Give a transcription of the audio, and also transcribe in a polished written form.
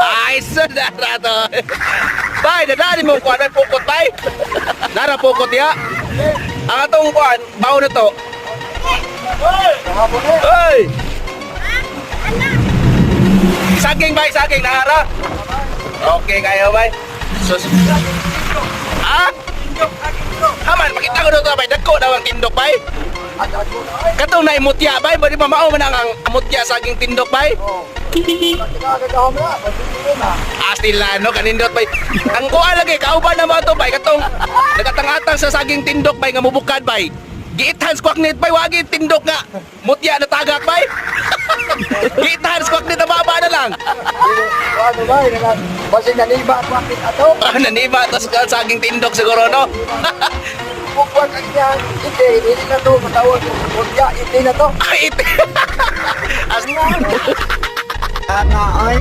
Ay, sudara to. Bay, dadali mo kuan ay pukot, bay. Nara pukot ya. Ang atong kuan, bawo na to. Hoy! Saging, bay, saging nara. Okay kayo, bay. Sus. Ah? Haman, makita ko dito, bay. Dagko daw ang tindok, bay. Katong na mutya, bay. Bali pa mao man ang mutya saging tindok, bay. Astila no kanindot, bay. Ang kuha lagi kauban na mo ato, bay, katong nagatang-atang sa saging tindok, bay, nga mubukad, bay. Giithan squawk nit, bay, wagi tindok nga mutya na tagak, bay. Giithan squawk nit baba na lang. Ano ba? Basin naniba at wakit ato. Ah, naniba to sa saging tindok siguro, no. Bukwan ang iyang ite, hindi na to matawag. Mutya, ite na to. Ay, ite. As Ana ay.